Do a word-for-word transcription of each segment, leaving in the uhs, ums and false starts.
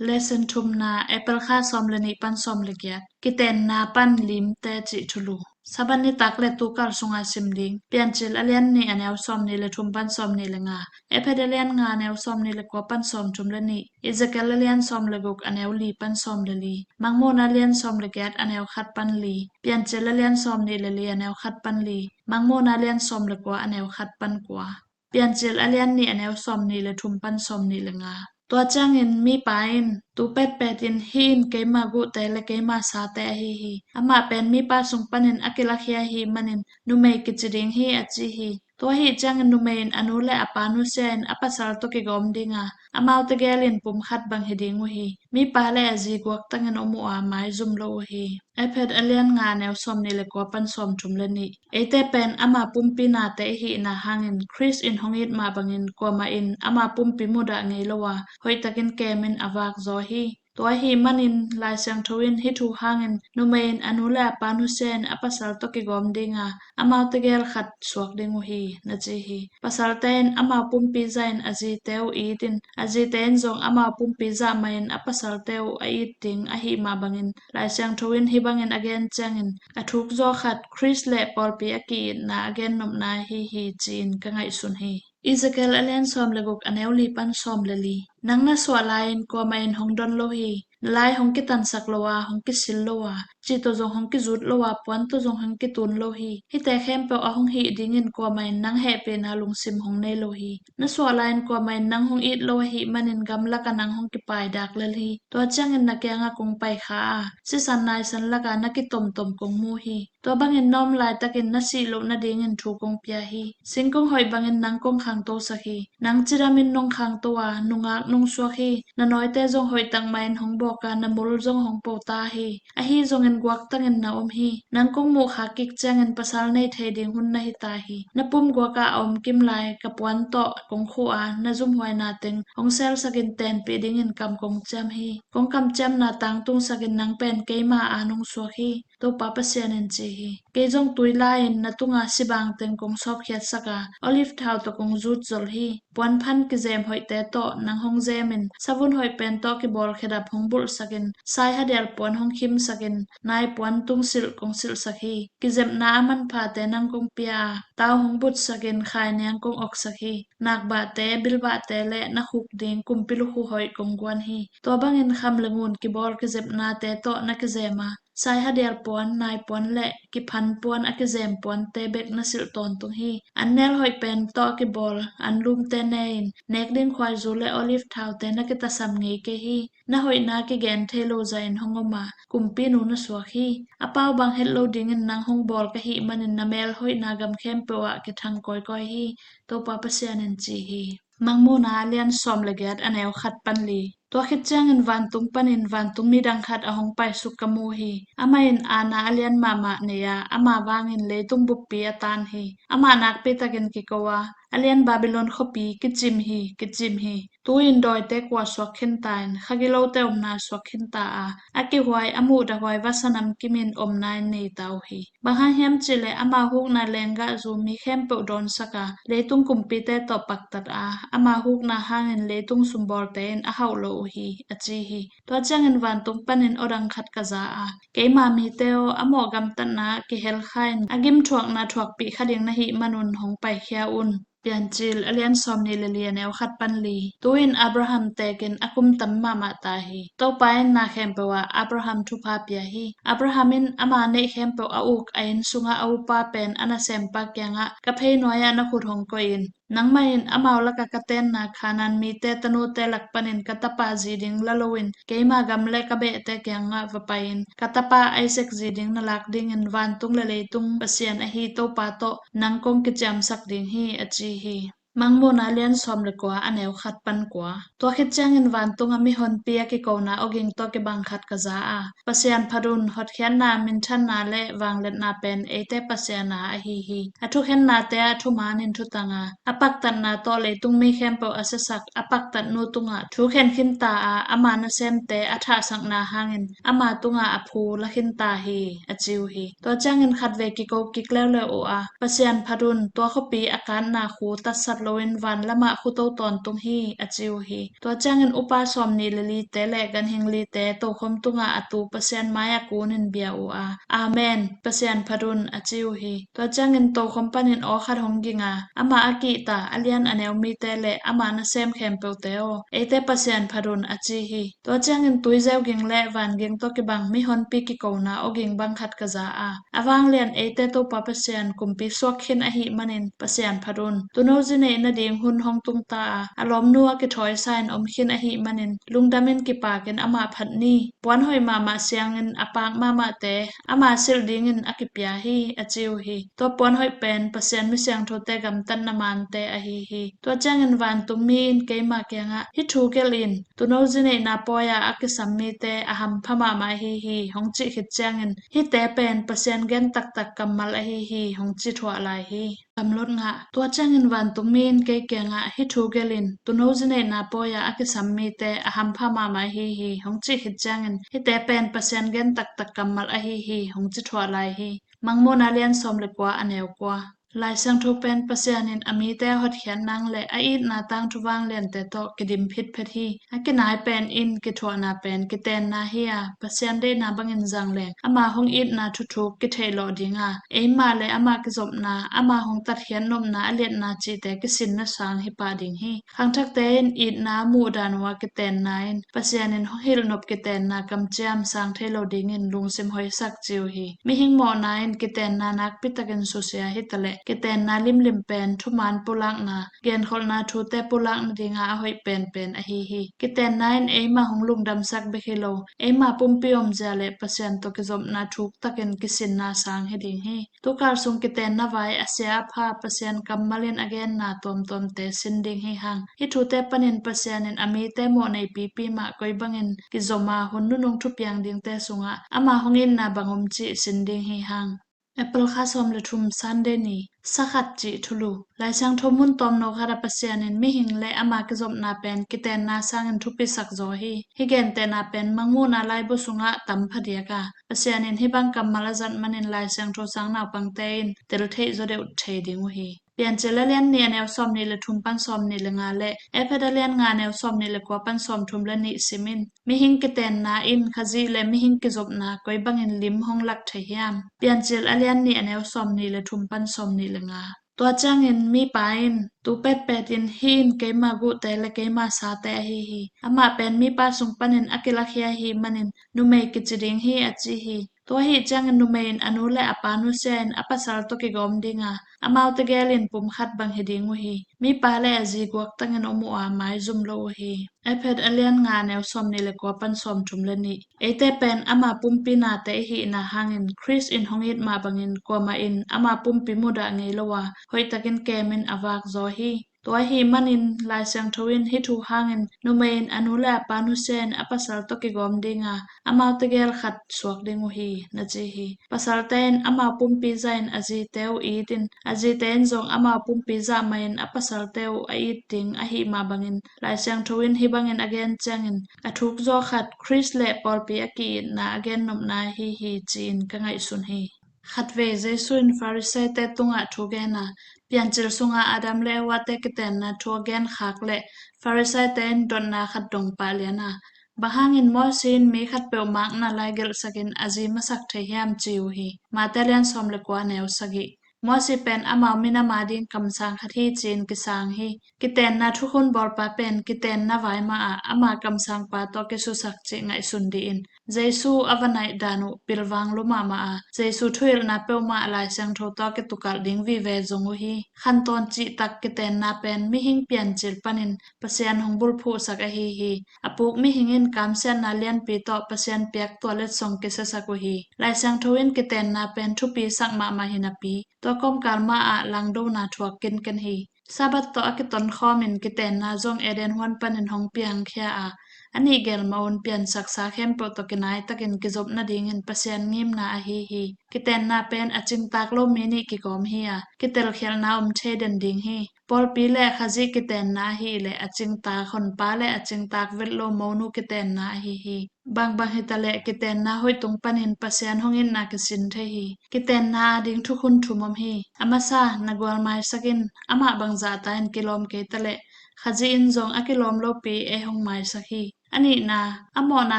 Lesson thumna, April kha sawm le nih pan sawm le giat. Kitenna pan limte cih thulu. Sabbath nitak le tukal sunga sim ding. Piancil a lian nih a neu sawm nih le thum pan sawm nih le nga. Efet a lian nga a neu sawm nih le kua pan sawm thum le nih. Ezekiel a lian sawm le guk a neu li pan sawm le li. Mangmuhna a lian sawm le giat a neu khat pan li. Piancil a lian sawm nih le li a neu khat pan li. Mangmuhna a lian sawm le kua a neu khat pan kua. Piancil a lian nih a neu sawm nih le thum pan sawm nih le nga. Tua ciangin mipa in, tu petpet in, hih in keima guhte le keima sate ahi hi. Amah pen mipa sung panin a kilakhia ahih manin numei kici ding hi, a ci hi. Tua ahih ciangin numei in a nu le a pa nusia in a pasal tawh kigawm dinga, amaute gel in pum khat bang hi ding uh hi. Mipa le a zi guaktangin om uh a, maizum lo uh hi. Efet a lian nga a neu sawm nih le kua pan sawm thum le nih. Eite pen ama pumpi nate i hihna hangin Khrist in hong it mah bangin kuamah in ama pumpi mudah ngei lo a, hoihtakin kemin a vak zaw hi. Tua ahih manin Lai Siangtho in hih thu hangin numei in a nu le a pa nusia in a pasal tawh kigawm dinga, amaute gel khat suak ding uh hi, na ci hi. Pasalte in amau pumpi zahin a zite uh it in, a zite in zong amau pumpi zah mahin a pasalte uh a it ding ahih mah bangin Lai Siangtho in hih bangin a gen ciangin a thuk zaw khat Khrist le pawlpi a ki-itna a gennopna ahi hi, ci-in ka ngaihsun hi. Ezekiel a lian sawm le guk a neu li pan sawm le li. Nang na suah lai-in kuamah in hong don lo hi. Na lai hong kitansak lo a, hong kisil lo a, ci tawh zong hong kizut lo a, puan tawh zong hong kitun lo hi. Hihte khempeuh a hong hih dingin kuamah in nang hehpihna lungsim hong nei lo hi. Na suah lai-in kuamah in nang hong it lo ahih manin gamlakah nang hong kipai dak lel hi. Tua ciangin na kiangah kong pai kha a, sisan naisan lakah na kitomtom kong mu hi. Tua bangin na om laitakin na sih loh nadingin thu kong pia hi. Singkung hoih bangin nang kong khangtosak hi. Nang cidamin nong khangto a, nungak nong suak hi. Na nawite zong hoihtak mahin hong bawk a, na mul zong hong po ta hi. Ahi zongin guaktangin na om hi. Nang kong muhkhak kik ciangin pasal nei thei ding hun na hi ta hi. Na pum guakah a om kim lai ka puan tawh kong khuh a, na zumhuaina teng hong selsakin tenpih dingin kam kong ciam hi. Kong kamciamna tangtungsakin nang pen keima a nong suak hi. Topa Pasian in ci hi. Kei zong tui lai-in na tunga sibang teng kong sawpkhiatsak a, olive thau tawh kong zut zol hi. Puanphan kizem hoihte tawh nang hong zemin, savun hoih pen tawh kibawl khedap hong bulhsakin, saihadial puan hong khimsakin, nai puan tungsilh kong silhsak hi. Kizepna a manphate nang kong pia a, tau hong butsakin, khainiang kong oksak hi. Nakbahte, bilbahte le na khuk ding kumpi lukhu hoih kong guan hi. Tua bangin kham le ngun kibawl kizepnate tawh na kizem a, saihadial puan, nai puan le kiphan puan a kizem puante bek na silh tawntung hi. An nel hoih pen tawh a kibawl an lumte ne-in, nek ding khuaizu le olive thaute na kitasam ngei kei hi. Na hoihna kigen thei lo zahin hong om a, kumpinu na suak hi. A pau bang het lo dingin nang hong bawl ka hih manin na mel hoihna gam khempeuh ah kithang kawikawi hi. Topa Pasian in ci hi. Mangmuhna a lian sawm le giat a neu khat pan li. Tua khit ciangin vantung panin vantung midang khat a hong paisuk ka mu hi. Amah in aana a lian mahmah nei a, ama vangin leitung buppi a tan hi. Amah nakpi takin kiko a, a lian Babylon khuapi kicim hi, kicim hi. Tu-in dawite kua suak khinta in, khagilote omna suak khinta a, a kihuai a muhdahuai vasa namkimin omna in nei ta uh hi. Bang hang hiam cihleh ama hukna lenggahzu mi khempeuh dawnsak a, leitung kumpite tawh paktat a, ama hukna hangin leitung sumbawlte in a hauh lo uh hi, a ci hi. Tua ciangin vantung panin aw dang khat ka za a, keima mite aw, a mawh gamtatna ah kihelkha in a gimthuakna thuakpih kha ding na hih manun hong paikhia un. Piancil a lian sawm nih le li a neu khat pan li. Tu-in Abraham tekin a kum tam mahmah ta hi. Topa in na khempeuh ah Abraham thupha pia hi. Abraham in ama neih khempeuh a uk a inn sungah a upa pen a nasempa kiangah, ka phei nuai-ah na khut hong koih in, nangmah in amau lakah ka tenna Khanaan mite tanute lak panin ka tapa zi ding la loin, keima gam le ka behte kiangah va pai-in, ka tapa Isaac zi ding na lak dingin vantung le leitung Pasian ahi Topa tawh nang kong kiciamsak ding hi, a ci hi. Mangmuhna a lian sawm le kua a neu khat pan kua. Tua khit ciangin vantung a mihonpi a kikona awging tawh kibang khat ka za a, Pasian phat un, hotkhiatna, minthanna le vangliatna pen eite Pasian a ahi hi. A thukhennate ah thumanin thutang a, a paktatna tawh leitung mi khempeuh a siasak a paktatnu tungah thukhen khinta a, ama nasemte a thahsakna hangin ama tungah a phu la khinta hi, a ci uh hi. Tua ciangin khatvei kiko kik leuleu uh a, Pasian phat un, tua khuapi a katna khu tatsat loin van lamah khuto tawntung hi, a ci uh hi. Tua ciangin upa sawm nih le lite le ganhing lite tokhom tungah a tu Pasian mai-ah kunin bia uh a, Amen, Pasian phat un, a ci uh hi. Tua ciangin tokhom panin aw khat hong ging a, amah a kihta a lian a neu mite le ama nasem khempeuhte aw, eite Pasian phat un, a ci hi. Tua ciangin tuizeu ging le van ging tawh kibang mihonpi kikona awging bang khat ka za a, a vanglian eite Topa Pasian kumpi suak khin ahih manin Pasian phat un. Tuuno zi neih nading hun hong tungta a, a lawmnu a kithawi sa-in om khin ahih manin lungdamin kipakin amah phat ni. Puan hoih mahmah siangin a paak mahmahte ama silh dingin a kipia hi, a ci uh hi. Tua puan hoih pen Pasian mi siangthote gamtatna mante ahi hi. Tua ciangin vantungmi in keima kiangah, hih thu gelh in, tuuno zi neihna pawi-a a kisam mite a hampha mahmah ahi hi, hong cih khit ciangin hihte pen Pasian gen taktak kammal ahi hi, hong ci thuah lai hi. Kamlot ngah. Tua ciangin vantungmi in kei kiangah, hih thu gelh in, tuuno zi neihna pawi-a a kisam mite a hampha mahmah ahi hi, hong cih khit ciangin hihte pen Pasian gen taktak kammal ahi hi, hong ci thuah lai hi. Mangmuhna lian sawm le kua, a neu kua. Lai Siangtho pen Pasian in a mite a hotkhiat nang le a itna tangthu vangliante tawh kidim phitphet hi. A kinai pen in kithuahna pen kitenna hi a, Pasian deihna bangin zang leng ama hong itna thuthuk kitheih lawh ding a, eima le ama kizopna, ama hong tatkhiat nopna a liatna cihte kisinna sang hi pah ding hi. Khangthakte in itna a muhdan uh a kitenna in Pasian in hong hilh nop kitenna kamciam sang thei lo dingin lungsim hoihsak ci uh hi. Mihing mawhna in kitenna nakpi takin susia hitaleh kitenna limlim pen thuman pulakna, genkholhna thute pulak nadinga a hoih penpen ahi hi. Kitenna in eima hong lungdamsak bek hi lo, eima pumpi omzia le Pasian tawh kizopna thuk takin kisinna sang hi ding hi. Tukal sung kitenna vai a sia a pha Pasian kammal in a genna tuamtuamte sin ding hi hang. Hih thute panin Pasian in a mite mawhnei pipi mah koi bangin kizom a hun nunung thupiang dingte sungah ama hong itna bang om cih sin ding hi hang. April kha sawm le thum, Sunday ni, sakhat cih thulu. Lai Siangtho mun tawmno khat ah Pasian in mihing le ama kizopna pen kitenna sangin thupisak zaw hi. Hih gentehna pen Mangmuhna laibu sungah tam phadiak a, Pasian in hih bang kammal a zat manin Lai Siangtho sang naupangte in tel theih zaw deuh thei ding uh hi. Piancil a lian nih a neu sawm nih le thum pan sawm nih le nga le Ephet a lian nga a neu sawm nih le kua pan sawm thum le nih sim in. Mihing kitenna in Khazih le mihing kizopna koi bangin lim hong lak thei hiam? Piancil a lian nih a neu sawm nih le thum pan sawm nih le nga. Tua ciangin mipa in, tu petpet in hih in keima guhte le keima sate ahi hi. Amah pen mipa sung panin a kilakhia ahih manin numei kici ding hi, a ci hi. Tua ahih ciangin numei in a nu le a pa nusia in a pasal tawh kigawm ding a, amaute gel in pum khat bang hi ding uh hi. Mipa le a zi guaktangin om uh a, maizum lo uh hi. Ephet a lian nga a neu sawm nih le kua pan sawm thum le nih. Eite pen ama pumpi nate i hihna hangin Khrist in hong it mah bangin kuamah in ama pumpi mudah ngei lo a, hoihtakin kemin a vak zaw hi. Tua ahih manin Lai Siangtho in hih thu hangin numei in a nu le a pa nusia in a pasal tawh kigawm ding a, amaute gel khat suak ding uh hi, na ci hi. Pasalte in amau pumpi zah in a zite uh it in, a zite in zong amau pumpi zah mah in a pasalte uh a it ding ahih mah bangin Lai Siangtho in hih bangin a gen ciangin a thuk zaw khat Khrist le pawlpi a ki-itna a gennopna ahi hi ci-in ka ngaihsun hi. Khatvei Jesu in Farisaite tungah thu gen a, Piancil sungah Adam le Evate kitenna thu a genkhak le Farisaite in dotna khat dong pah lian a, bang hangin Mawsi in mi khatpeuh makna lai gelhsakin a zi masak thei hiam ci uh hi. Mate lian sawm le kua neu sagih. Mawsi pen amau minam ading kamsang khat hi ci-in kisang hi. Kitenna thukhun bawlpa pen kitenna vai mah ah ama kamsangpa tawh kisusak cih ngaihsun dih in. Jesu a va naih dan uh pilvang lua mahmah a, Jesu thuhilhna peuhmah Lai Siangtho tawh kitukalh ding vive zong uh hi. Khantawn cihtak kitenna pen mihing piancil panin Pasian hong bulphuhsak ahi hi. A puk mihing in kamsiatna lianpi tawh Pasian piak tua letsong kisiasak uh hi. Lai Siangtho in kitenna pen thupisak mahmah hi napi, tua kawmkal mah ah langdona thuak kinken hi. Sabbath tawh a kitonkhawm in kitenna zong Eden huan panin hong piangkhia a, A nih gel mah un piansaksa khempeuh tawh kinai takin kizop nadingin Pasian ngimna ahi hi. Kitenna pen a cingtak lo mi nih kikawm hi a, kitelkhialhna om thei den ding hi. Pawlpi le Khazih kitenna ahi leh a cingtak honpa le a cingtak vet lo monu kitenna ahi hi. Bangbang hitaleh kitenna hoih tung panin Pasian hong itna kisin thei hi. Kitenna ading thukhun thum om hi. A masa, na gual maisak in. Amah bangzahta in kilawm kei taleh Khazih in zong a kilawm lopi ei hong maisak hi. A nihna, a mawhna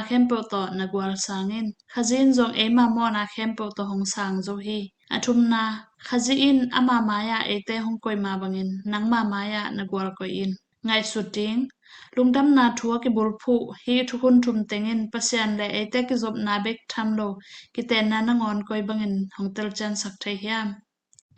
khempeuh tawh na gual sang in. Khazih in zong eima mawhna khempeuh tawh hong sang zo hi. A thumna, Khazih in ama mai-ah eite hong koih mah bangin nangma mai-ah na gual koih in. Ngaihsut ding, lungdamna thu a kibulphuh hih thukhun thum tengin Pasian le eite kizopna bek tham lo, kitenna nangawn koi bangin hong telciansak thei hiam?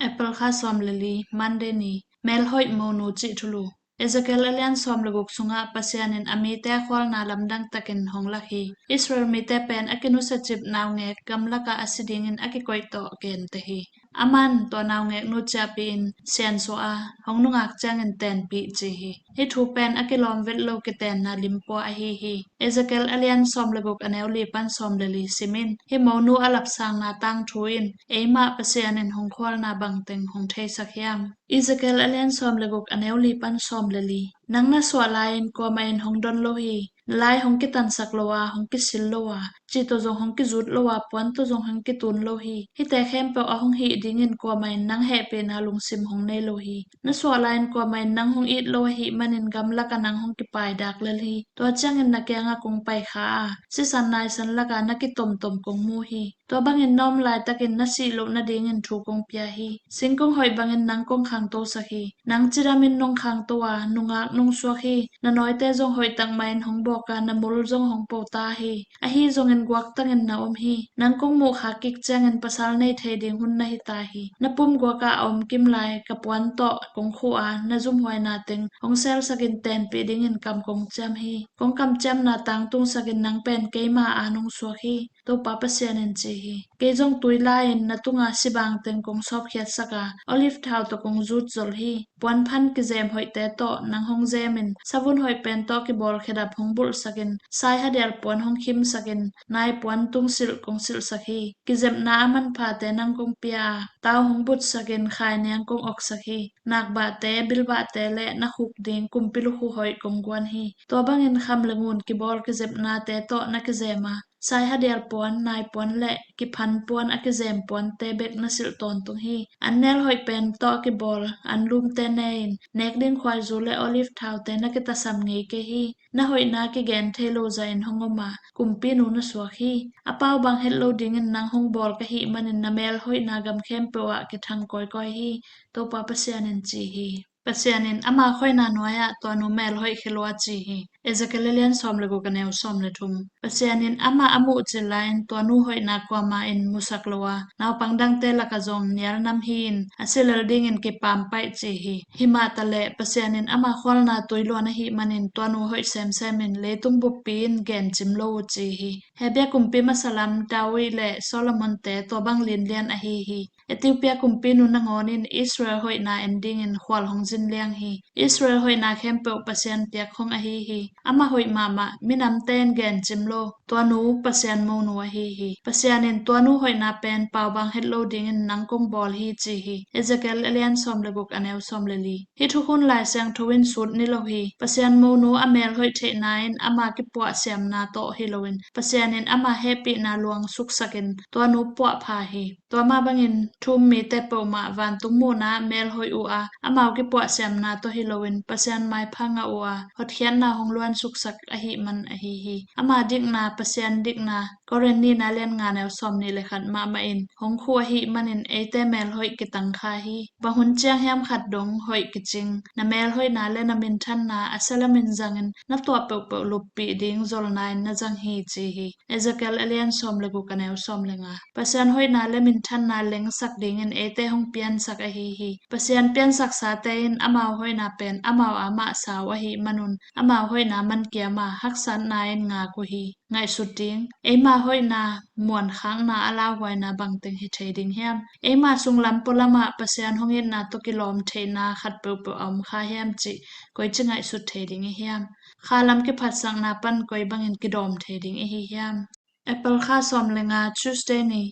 April kha sawm le li, Monday ni, melhoih monu cih thulu. Ezekiel a lian sawm le guk sungah Pasian in a mite a khualna lamdang takin hong lak hi. Israel mite pen a kinusiacip naungek gamlakah a si dingin a kikoih tawh gente hi. Aman tua naungeknu ciahpih in siansuah a, hong nungak ciangin tenpih ci hi. Hih thu pen a kilawm vet lo kitenna limpua ahi hi. Ezekiel a lian sawm le guk a neu li pan sawm le li sim in, hih monu a lapsangna tangthu in eimah Pasian in hong khualna bangteng hong theisak hiam? Ezekiel a lian sawm le guk a neu li pan sawm le li. Nang na suah lai-in kuamah in hong don lo hi. Na lai hong kitansak lo a, hong kisil lo a, cih tawh zong hong kizut lo a, puan tawh zong hong kitun lo hi. Hihte khempeuh a hong hih dingin kuamah in nang hehpihna lungsim hong nei lo hi. Na suah lai-in kuamah in nang hong it lo ahih manin gamlakah nang hong kipaidak lel hi. Tua ciangin na kiangah kong paikha a, sisan naisan lakah na kitomtom kong mu hi. Tua bangin na om laitakin na sih loh nadingin thu kong pia hi. Singkung hoih bangin nang kong khangtosak hi. Nang cidamin nong khangto a, nungak nong suak hi. Na nawite zong hoihtak mahin hong bawk a, na mul zong hong po ta hi. Ahi zongin guaktangin na om hi. Nang kong muhkhak kik ciangin pasal nei thei ding hun na hi ta hi. Na pum guakah a om kim lai ka puan tawh kong khuh a, na zumhuaina teng hong selsakin tenpih dingin kam kong ciam hi. Kong kamciamna tangtungsakin nang pen keima a nong suak hi. Topa Pasian in ci hi. Kei zong tui lai-in na tunga sibang teng kong sawpkhiatsak a, olive thau tawh kong zutzol hi. Puanphan kizem hoihte tawh nang hong zemin, savun hoih pen tawh kibawl khedap hong bulhsakin, saihadial puan hong khimsakin, naipuan tungsilh kong silhsak hi. Kizepna a manphate nang kong pia a, tau hong butsakin, khainiang kong oksak hi. Nakbahte, bilbahte le na khuk ding kumpi lukhu hoih kong guan hi. Tua bangin kham le ngun kibawl kizepnate tawh na kizem a, saihadial puan, naipuan le kiphan puan a kizem puante bek na silh tawntung hi. An nel hoih pen tawh a kibawl an lumte ne-in, nek ding khuaizu le olive thaute na kitasam ngei kei hi. Na hoihna kigen thei lo zahin hong om a, kumpinu na suak hi. A pau bang het lo dingin nang hong bawl ka hih manin na mel hoihna gam khempeuh ah kithang kawikawi hi, Topa Pasian in ci hi. Pasian in ama khoihna nuai-ah tuanu mel hoih khia lua ci hi. Ezekiel a lian sawm le guk a neu sawm le thum. Pasian in amah a muh cil lai-in tuanu hoihna kuamah in musak lo a, naupang dangte lakah zong nial nam hi-in a si lel dingin kipampaih ci hi. Himah taleh Pasian in ama khualna tui luan ahih manin tuanu hoih semsem in leitung buppi in gencim lo uh ci hi. Hebia kumpi masa lam David le Solomonte tua bang linlian ahi hi. Ethiopia kumpinu nangawn in Israel hoihna en dingin khual hong zin liang hi. Israel hoihna khempeuh Pasian piak khong ahi hi. Amah hoih mahmah, minamte in gencim lo, tuanu Pasian monu ahi hi. Pasian in tuanu hoihna pen paubang het lo dingin nang kong bawl hi ci hi. Ezekiel a lian sawm le guk a neu sawm le li. Hih thukhun Lai Siangtho in sut ni lo hi. Pasian monu a mel hoih theihna in ama kipuah siamna tawh hi loin, Pasian in ama hehpihna luang suksakin tuanu puahpha hi. Tua mah bangin thu-um mite peuhmah vantung muhna mel hoih uh a, amau kipuah siamna tawh hi loin Pasian maipha ngah uh a, hotkhiatna hong luan suksak ahih man ahi hi. Ama dikna, Pasian dikna, Korin nihna lian nga neu sawm nih le khat mahmah in hong khuh ahih manin eite mel hoih kitangkha hi. Bang hun ciang hiam khat dong hoih kicing, na mel hoihna le na minthanna a sia lamin zangin na tuah peuhpeuh luppih ding zolna in na zang hi ci hi. Ezekiel a lian sawm le guk a neu sawm le nga. Pasian hoihna le minthanna lengsak dingin eite hong piansak ahi hi. Pasian piansaksate in amau hoihna pen amau a mah sau ahih manun amau hoihna mankiam a haksatna in ngak uh hi. Ngaihsut ding, eima hoihna muankhakna a lauhuaina bangteng hi thei ding hiam? Eima sunglam pualamah Pasian hong itna tawh kilawm theihna khat peuhpeuh a om kha hiam cih koici ngaihsut thei ding i hiam? Khalam kiphatsakna pan koi bangin kidawm thei ding i hi hiam? April kha sawm le nga, Tuesday ni.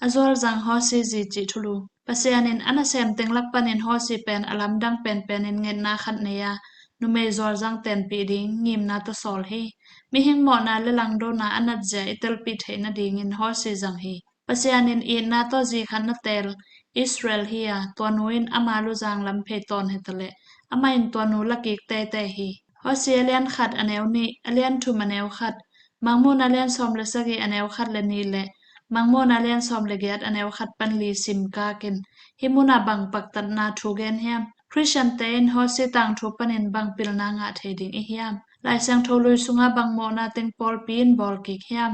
A zualzang Hosea zi cih thulu. Pasian in a nasem teng lak panin Hosea pen a lamdang penpen in ngetna khat nei a, numei zualzang tenpih ding ngimna tawh sawl hi. Mihing mawhna le langdona a natzia i telpih theih nadingin Hosea zang hi. Pasian in itna tawh zi khat na teel Israel hi a, tua nu in ama luzang lam phei tawn hi taleh amah in tua nu lakik teitei hi. Hosea a lian khat a neu nih, a lian thum a neu khat, Mangmuhna a lian sawm le sagih a neu khat le nih le Mangmuhna a lian sawm le giat a neu khat pan li sim kakin, hih munah bang paktatna thu gen hiam? Khristiante in Hosea tangthu panin bang pilna ngah thei ding i hiam? Lai Siangtho lui sungah bang mawhna teng pawlpi in bawl kik hiam?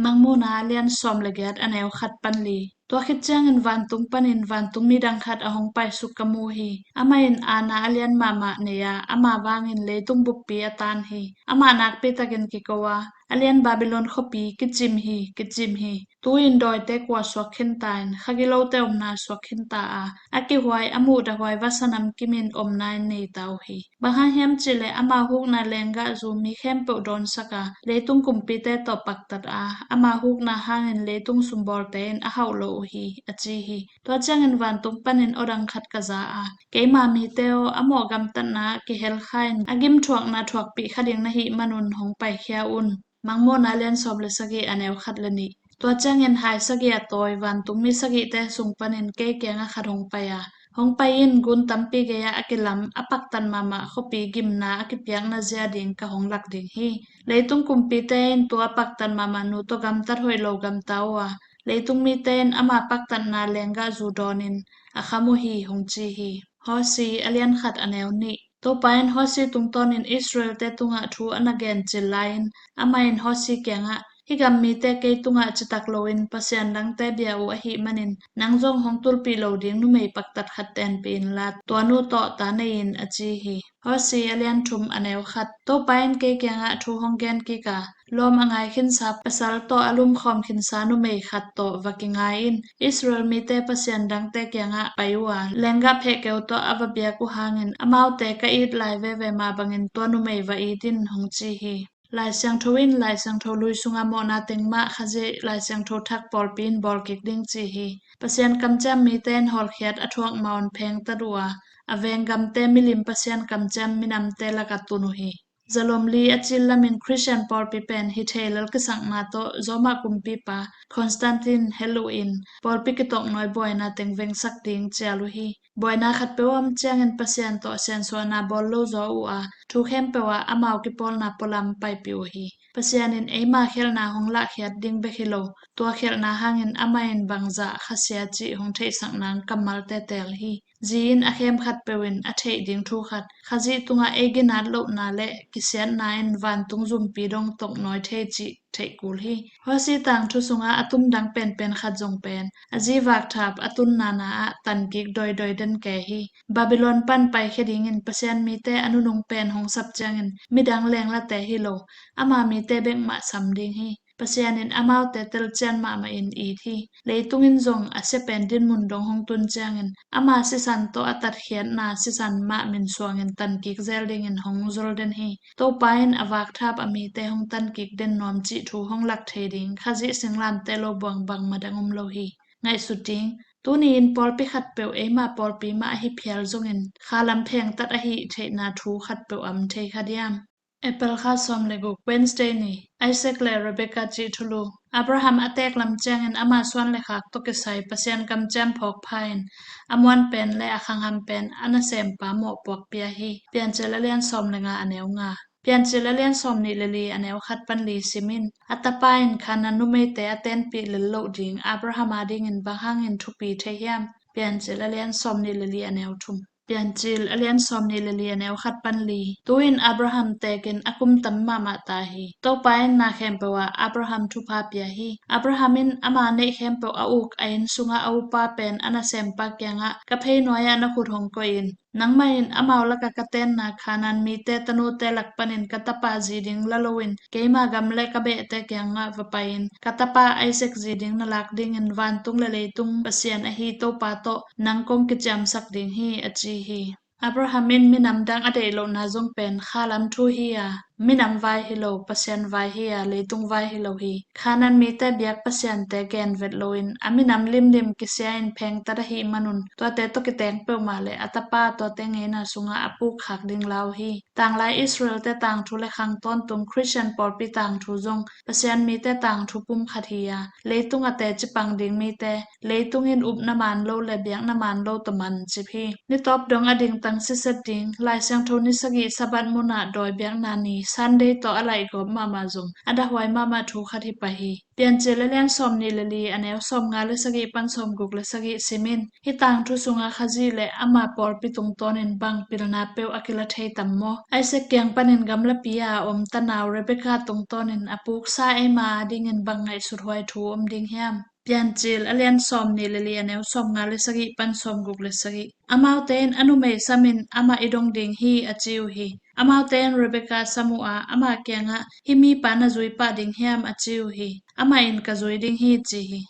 Mangmuhna a lian sawm le giat a neu khat pan li. Tua khit ciangin vantung panin vantung midang khat a hong paisuk ka mu hi. Amah in aana a lian mahmah nei a, ama vangin leitung buppi a taan hi. Amah nakpi takin kiko a, a lian Babylon khuapi kicim hi, kicim hi. Tu-in dawite kua suak khinta in, khagilote omna suak khinta a, a kihuai, a muhdah huai vasa namkim in omna in neita uh hi. Bang hang hiam cihleh ama hukna lenggahzu mi khempeuh dawnsak a, leitung kumpite tawh paktat a, ama hukna hangin leitung sumbawlte in a hauh lo uh hi, a ci hi. Tua ciangin vantung panin aw dang khat ka za a, keima mite aw, a mawh gamtatna ah kihelkha in a gimthuakna thuakpih kha ding na hih manun hong paikhia un. Mangmuhna a lian sawm le sagih a neu khat le nih. Tua ciangin hai sagih a tawi vantungmi sagihte sung panin kei kiangah khat hong pai a, hong pai in, gun tampi gei-ah a kilam a paktat mahmah khuapi gimna a kipiakna zia ding ka hong lak ding hi. Leitung kumpite in tua paktat mahmah nu tawh gamtat hoih lo gamta uh a, leitung mite in ama paktatna lenggahzu dawnin a kham uh hi, hong ci hi. Hosea a lian khat a neu nih. Topa in Hosea tungtawnin Israelte tungah thu a na gen cil lai-in, amah in Hosea kiangah, hih gam mite kei tungah citak loin pasian dangte bia uh ahih manin, nang zong hong tulpih lo ding numei paktat khat tenpih inla, tua nu tawh ta nei in, a ci hi. Hosea a lian thum a neu khat. Topa in kei kiangah thu hong gen kik a, lawm a ngai khinsa pasal tawh a lumkhawm khinsa numei khat tawh va kingai in, Israel mite pasian dangte kiangah pai uh a, lenggah phehkeu tawh a va biak uh hangin, amaute ka it lai veve mah bangin tua numei va it in, hong ci hi. Lai Siangtho in Lai Siangtho lui sungah mawhna teng mah Khazih Lai Siangtho thak pawlpi in bawl kik ding ci hi. Pasian kamciam mite in hawlkhiat a thuak maun phengtat uh a, a veng gamte milim Pasian kamciam minamte lakah tun uh hi. Zalom li a cil lamin Khristian pawlpi pen hi thei lel kisakna tawh Roma kumpipa Constantine hel uh in pawlpi kitoknawi buaina teng vengsak ding cial uh hi. Buaina khatpeuh a om ciangin Pasian tawh siansuahna bawl lo zaw uh a, thu khempeuh ah amau kipawlna pualam paipih uh hi. Pasian in eima khialhna hong lahkhiat ding bek hi lo, tua khialhna hangin amah in bangzah khasia cih hong theihsak nang kammalte teel hi. Zi in a khem khatpeuh in a theih ding thu khat, Khazih tungah ei ginat lohna le kisiatna in vantung zumpi dong toknawi thei cih theih kul hi. Hosea tangthu sungah a tumdang penpen khat zong pen a zi vakthap a tun nana ah tankik doidoi den kei hi. Babylon pan paikhia dingin Pasian mite a nunung pen hong sap ciangin midang lenglate hi lo, ama mite bek mah sam ding hi. Pasian in amaute telcian mahmah in it hi. Leitung in zong a sia pen dinmun dong hong tun ciangin, ama sisan tawh a tatkhiatna sisan mah min suangin tankik zel dingin hong zol den hi. Topa in a vakthap a mite hong tankik den nuam cih thu hong lak thei ding Khazih singlamteh lo buang bangmah dang om lo hi. Ngaihsut ding, tuni in pawlpi khatpeuh eima pawlpi mah ahi phial zongin khalam phengtat ahi theihna thu khatpeuh a om thei kha diam? April kha sawm le guk, Wednesday ni. Isaac le Rebecca cih thulu. Abraham a teek lam ciangin ama suan le khak tawh kisai Pasian kamciam phawk pha in a muan pen le a khangham pen a nasempa mawhpuak pia hi. Piancil a lian sawm le nga a neu nga. Piancil a lian sawm nih le li a neu khat pan li sim in, a tapa in Khanaan numeite a tenpih lel loh ding Abraham adingin bang hangin thupi thei hiam? Piancil a lian sawm nih le li a neu thum. Piancil a lian sawm nih le li a neu khat pan li. Tu-in Abraham teekin a kum tam mahmah ta hi. Topa in na khempeuh ah Abraham thupha pia hi. Abraham in ama neih khempeuh a uk a inn sungah a upa pen a nasempa kiangah, ka phei nuai-ah na khut hong koih in, nangmah in amau lakah ka tenna Khanaan mite tanute lak panin ka tapa zi ding la loin keima gam le ka behte kiangah va pai-in ka tapa Isaac zi ding na lak dingin vantung le leitung Pasian ahi Topa tawh nang kong kiciamsak ding hi, a ci hi. Abraham in minam dang a deih lohna zong pen khalam thu hi a, Minam vai hi lo, Pasian vai hi a, leitung vai hi lo hi. Khanan mite biak pasiante gen vet loin a minam limlim kisia in phengtat ahih manun tuate tawh kiteng peuhmah le a tapa tuate ngeina sungah a pukkhak ding lau hi. Tanglai Israel-te tangthu le khang tawntung Khristian pawlpi tangthu zong Pasian mite tangthu pum khat hi a, leitung a teci pang ding mite leitung in upna man lo le biakna man lo tawh man cip hi. Nitawp dong a dingtang siset ding Lai Siangtho ni sagih Sabbath munah dawi biakna ni Sunday tawh a laihgawp mahmah zong a dahhuai mahmah thu khat hi pah hi. Piancil a lian sawm nih le li a neu sawm nga le sagih pan sawm guk le sagih simin, hih tangthu sunga Khazih le ama pawlpi tungtawnin bang pilna peuh a kila thei tam maw? Isaac kiang panin gamlapi a om tanau Rebekah tungtawnin a puksa eima a dingin bang ngaihsut huai thu om ding hiam? Piancil a lian sawm nih le li a neu sawm nga le sagih pan sawm guk le sagih. Amaute in a numei samin amah i dong ding hi a ci uh hi. Amaute in Rebekah sam uh a, ama kiangah, "Hih mipa na zui pah ding hiam?" a ci uh hi. Amah in, "Ka zui ding hi," ci hi.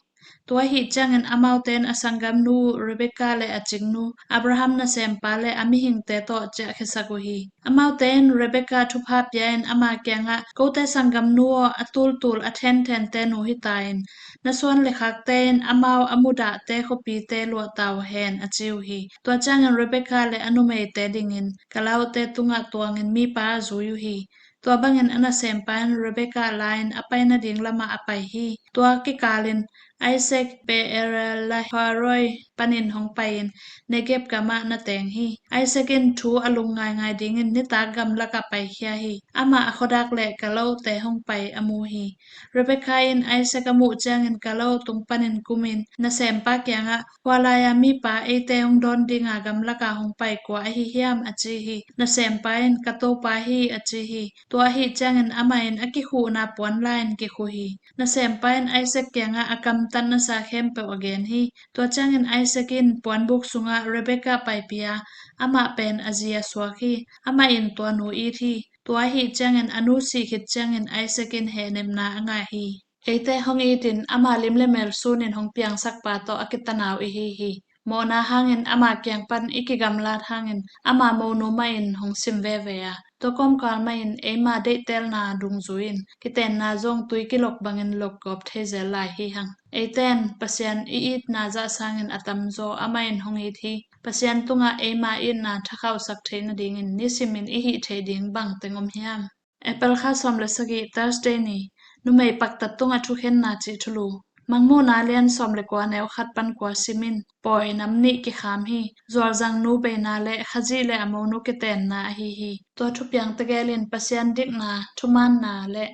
Tua ahih ciangin amaute in a sanggamnu uh Rebekah le a ciknu Abraham nasempa le a mihingte tawh ciahkhiasak uh hi. Amaute in Rebekah thupha pia-in ama kiangah, "Kote sanggamnu aw, a tultul a thenthente nu hi ta in, na suan le khakte in amau a mudahte khuapite luahta uh hen," a ci uh hi. Tua ciangin Rebekah le a numeite dingin kalaute tungah tuangin mipa a zui uh hi. Tua bangin a nasempa in Rebekah la-in a pai nading lamah a pai hi. Tua kikalin Isaac Beer-lahai-roi panin hong pai-in Negeb gamah na teng hi. Isaac in thu a lung ngaingai dingin nitak gamlakah paikhia hi. Amah a khuadak le kalote hong pai a mu hi. Rebekah in Isaac a muh ciangin kalo tung panin kumin nasempa kiangah, "Hua lai-a mipa eite hong dawn dinga gamlakah hong pai kua ahi hiam?" a ci hi. Nasempa in, "Ka topa hi," a ci hi. Tua ahih ciangin amah in a kikhuhna puan la-in kikhu hi. Nasempa in Isaac kiangah a kamtatnasa khempeuh a gen hi. Tua ciangin Isaac in puanbuk sungah Rebekah paipih a, amah pen a zi a suak hi. Amah in tua nu it hi. Tua ahih ciangin a nu sih khit ciangin Isaac in hehnepna a ngah hi. Eite hong itin ama lim le mel sunin hong piangsak pa tawh a kitanau i hi hi. Mawhna hangin ama kiang pan i kigamlat hangin ama monu mah in hong sim veve a, tua kawmkal mah in eima deihtelna dungzui-in kitenna zong tui kilok bangin lokgawp thei zel lai hi hang. Eite in Pasian i itna zah sangin a tamzaw amah in hong it hi. Pasian tungah eima itna thakhauhsak theih nadingin nisimin i hih theih ding bangteng om hiam? April kha sawm le sagih, Thursday ni. Numei paktat tungah thukhenna cih thulu. Mangmuhna lian sawm le kua, neu khat pan kua simin, pawi nam nih kikham hi. Zualzang nu beina le Khazih le a monu kitenna ahi hi. Tua thupiang tegel in Pasian dikna, thumaanna le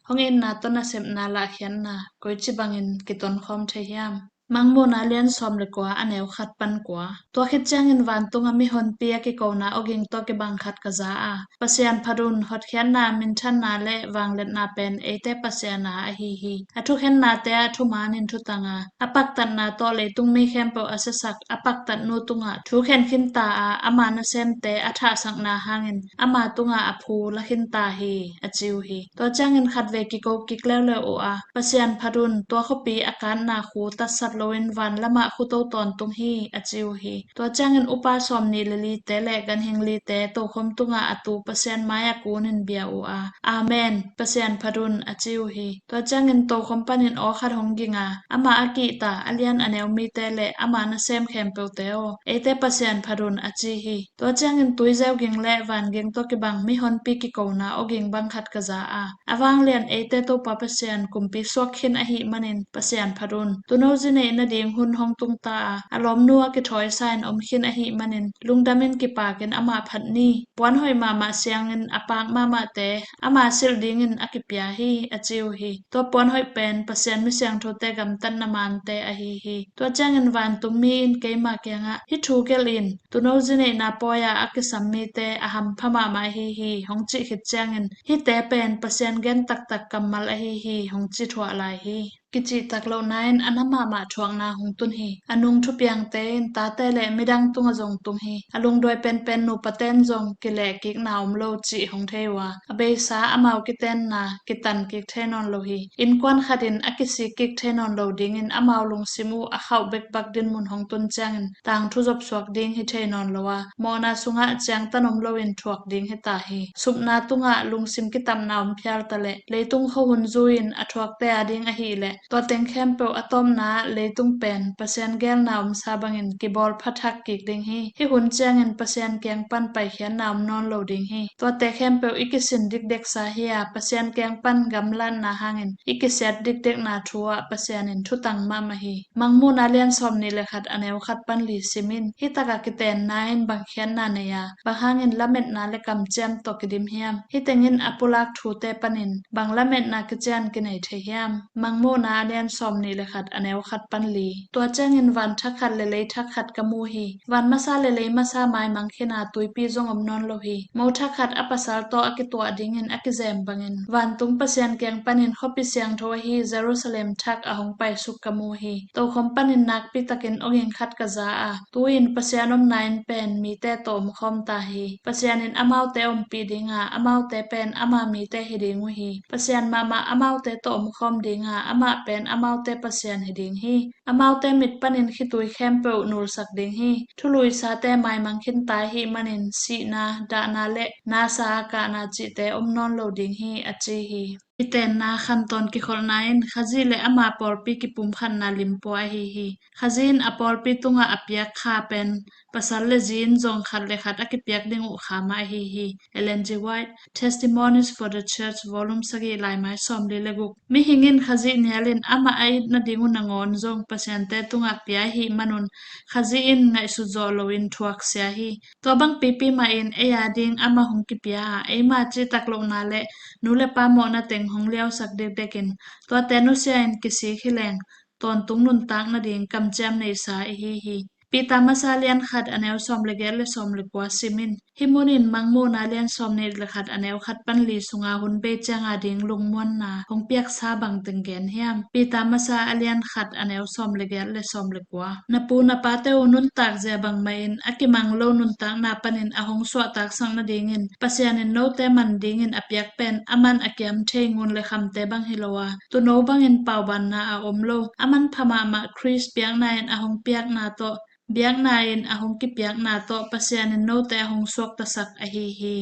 hong itna tawh nasepna lahkhiatna koici bangin kitonkhawm thei hiam? Mangmuhna lian sawm le kua, a neu khat pan kua. Tua khit ciangin vantungah mihonpi a kikona awging tawh kibang khat ka za a, Pasian phat un, hotkhiatna, minthanna le vangliatna pen eite Pasian a ahi hi. A thukhennate ah thumanin thutang a, a paktatna tawh leitung mi khempeuh a siasak a paktatnu tungah thukhen khinta a, ama nasemte a thahsakna hangin ama tungah a phu la khinta hi, a ci uh hi. Tua ciangin khatvei kiko kik leuleu uh a, Pasian phat un, tua khuapi a katna khu tatsat loin van lamah khuto tawntung hi, a ci uh hi. Tua ciangin upa sawm nih le lite le ganhing lite tokhom tungah a tu Pasian mai-ah kunin bia uh a, Amen, Pasian phat un, a ci uh hi. Tua ciangin tokhom panin aw khat hong ging a, amah a kihta a lian a neu mite le ama nasem khempeuhte aw, eite Pasian phat un, a ci hi. Tua ciangin tuizeu ging le vanging tawh kibang mihonpi kikona awging bang khat ka za a, a vanglian eite Topa Pasian kumpi suak khin ahih manin Pasian phat un. Tuuno zi neih nading hun hong tungta a, a lawmnu a kithawi sa-in om khin ahih manin lungdamin kipakin amah phat ni. Puan hoih mahmah siangin a paak mahmahte ama silh dingin a kipia hi, a ci uh hi. Tua puan hoih pen Pasian mi siangthote gamtatna mante ahi hi. Tua ciangin vantungmi in keima kiangah, hih thu gelh in, tuuno zi neihna pawi-ah a kisam mite a hampha mahmah ahi hi, hong cih khit ciangin, hihte pen Pasian gen taktak kammal ahi hi, hong ci thuah lai hi. kicihtak lohna in a na mahmah thuakna hong tun hi. A nung thupiangte in tate le midang tungah zong tung hi. A lungduai penpen nupaten zong kilehkikna om lo cih hong thei uh a, a beisa amau kitenna kitan kik thei nawn lo hi. Innkuan khat in a kisik kik thei nawn lo dingin amau lungsim uh a khauh bekbak dinmun hong tun ciangin tangthu zopsuak ding hi thei nawn lo a, mawhna sungah ciangtan om loin thuak ding hi ta hi. Supna tungah lungsim kitapna om phial ta leh leitung khuahun zui-in a thuakte a ding ahih leh tua teng khempeuh a tawpna leitung pen Pasian geelna omsa bangin kibawl pha thak kik ding hi. Hih hun ciangin Pasian kiang pan paikhiatna om nawn lo ding hi. Tuate khempeuh i kisin dikdeksa hi a, Pasian kiang pan gamlatna hangin i kisiat dikdekna thu ah Pasian in thutang mahmah hi. Mangmuhna lian sawm nih le khat a neu khat pan li sim in. Hih takah kitenna in bang khiatna nei a, bang hangin lametna le kamciam tawh kidim hiam? Hih tengin a pulak thute panin bang lametna kician kinei thei hiam? Mangmuhna a lian sawm nih le khat a neu khat pan li. Tua ciangin van thak khat le lei thak khat ka mu hi. Van masa le lei masa maimang khin a, tuipi zong om nawn lo hi. Mo thak khat a pasal tawh a kituah dingin a kizem bangin vantung Pasian kiang panin khuapi siangtho ahi Jerusalem thak a hong paisuk ka mu hi. Tokhom panin nakpi takin awging khat ka za a, tu-in Pasian omna inn pen mite tawh omkhawm ta hi. Pasian in amaute ompih ding a, amaute pen ama mite hi ding uh hi. Pasian mahmah amaute tawh omkhawm ding a, amah pen amaute Pasian hi ding hi. Amaute mit panin khitui khempeuh nulsak ding hi. Thuluisate maimang khin ta ahih manin sihna, dahna le nasa a kahna cihte om nawn lo ding hi, a ci hi. Kitenna khantawn kikholhna in Khazih le ama pawlpi kipumkhatna limpua ahi hi. Khazih in a pawlpi tungah a piak kha pen pasal le zi in zong khat le khat a kipiak ding uh kha mah ahi hi. Ellen G. White, Testimonies for the Church, volume sagih, laimai sawmli le guk. Mihing in Khazih nialin amah a it nading uh nangawn zong Pasiante tungah pia ahih manun Khazih in ngaihsut zawh loin thuaksia hi. Tua bang pipi mahin ei a ding amah hong kipia a, eima cihtak lohna le nu le pa mawhna teng hong liausak dekdekin tuate nusia in kisik hi leng tawntung nuntak nading kamciam neisa i hi hi. Peter masa lian khat a neu sawm le giat le sawm le kua sim in. Hih munin Mangmuhna lian sawm nih le khat a neu khat pan li sunga hun bei cianga ding lungmuanna hong piaksa bangteng gen hiam? Peter masa a lian khat a neu sawm le giat le sawm le kua. Na pu na pate uh nuntak zia bangmahin a kimang lo nuntakna panin a hong suahtaksak nadingin Pasian in note man dingin a piak pen aman a kiam thei ngun le khamte bang hi lo a, tuuno bangin paubanna a om lo, a manpha mahmah Khrist biakna in a hong piakna tawh, biakna in a hong kipiakna tawh Pasian in note a hong suaktasak ahi hi.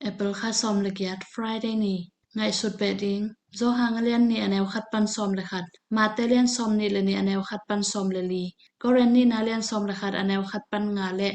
April kha sawm le giat, Friday ni. Ngaihsut beh ding. Johan a lian nih a neu khat pan sawm le khat, Mate lian sawm nih le nih a neu khat pan sawm le li, Korin nihna lian sawm le khat a neu khat pan nga le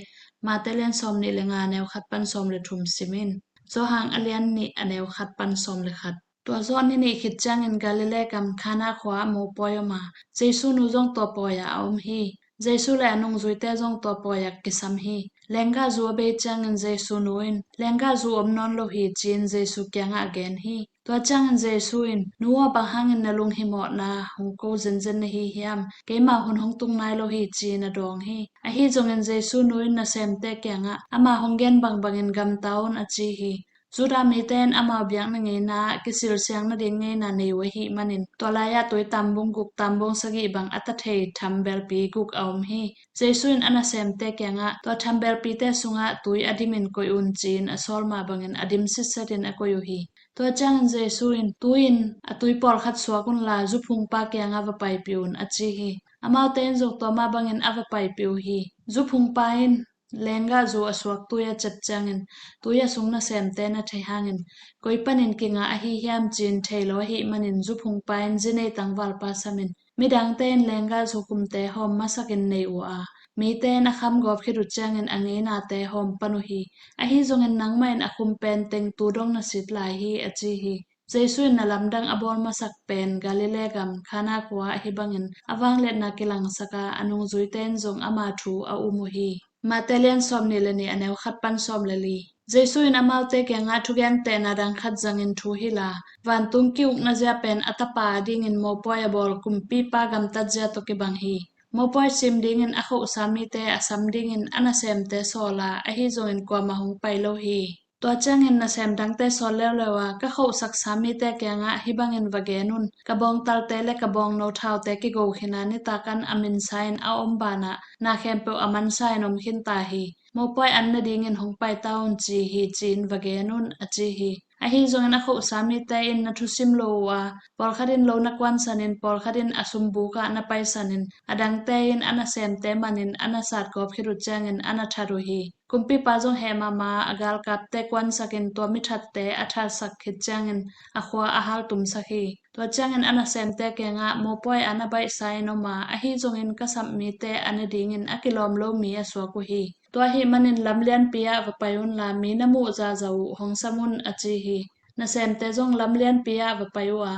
Mate lian sawm nih le nga a neu khat pan sawm le thum sim in. Johan a lian nih a neu khat pan sawm le khat. Tua zawh ni nih khit ciangin Galilee gam Kana khua ah mopawi om a, Jesu nu zong tua pawi ah a om hi. Jesu le a nungzuite zong tua pawi ah kisam hi. Lenggah zu a bei ciangin Jesu nu in, "Lenggah zu om nawn lo hi," ci-in Jesu kiangah a gen hi. Tua ciangin Jesu in, "Nu aw, bang hangin na lunghimawhna hong ko zenzen na hi hiam? Keimah hun hong tung nai lo hi," ci-in a dawng hi. Ahi zongin Jesu nu in nasemte kiangah, "Amah hong gen bangbangin gamta un," a ci hi. Judah mite in amau biakna ngeina ah kisilsiang nading ngeina nei uh ahih manin, tua lai-ah tui tambung guk tambung sagih bang a ta thei thambelpi guk a om hi. Jesu in a nasemte kiangah, "Tua thambelpite sungah tui a dimin koih un," ci-in a sawl mah bangin a dim sitsetin a koih uh hi. Tua ciangin Jesu in, "Tu-in a tui pawlkhat suak unla, zuphungpa kiangah va paipih un," a ci hi. Amaute in zong tua mah bangin a va paipih uh hi. Zuphungpa in lenggah zu a suak tui a ciat ciangin, tui a sung nasemte na thei hangin, koi panin kingah ahi hiam ci-in thei lo ahih manin, zuphungpa in zi nei tangvalpa samin, midangte in lenggah zu kumte hawm masakin nei uh a, mite in a kham gawp khit uh ciangin a ngeinate hawm pan uh hi. Ahi zongin nangmah in a khum pen teng tu dong na sit lai hi, a ci hi. Jesu in na lamdang a bawl masak pen Galilee gam Kana khua ahi bangin a vangliatna kilangsak a, a nungzuite in zong ama thu a um uh hi. Mate lian sawm nih le nih a neu khat pan sawm le li. Jesu in amaute kiangah thugentehna dang khat zangin thu hila, vantung ki-ukna zia pen a tapa a dingin mopawi a bawl kumpipa gamtat zia tawh kibang hi. Mopawi sim dingin a khohsa mite a sam dingin a nasemte sawl a, ahi zongin kuamah hong pai lo hi. Tua ciangin nasem dangte sawl leuleu a, ka khohsaksa mite kiangah hih bangin va gen un: Ka bawngtalte le ka bawngno thaute kigo khin a, nitak an a minsa in a om banah na khempeuh a mansa in om khin ta hi. Mopawi an nadingin hong pai ta un ci hi, ci-in va gen un, a ci hi. Ahi zongin a khohsa mite in na thusim lo uh a, pawlkhat in lo na kuansanin, pawlkhat in a sumbuk ah na paisanin, a dangte in a nasemte manin a na satgawp khit uh ciangin a na that uh hi. Kumpipa zong heh mahmah a, a galkapte kuansakin tua mithatte a thatsak khit ciangin a khua a haltumsak hi. Tua ciangin a nasemte kiangah, Mopawi an a baihsa in om a, ahi zongin ka sap mite a nadingin a kilawm lo mi a suak uh hi. Tua ahih manin lam lianpi ah va pai unla, mi na muh zahzah uh hong sam un, a ci hi. Nasemte zong lam lianpi ah va pai uh a,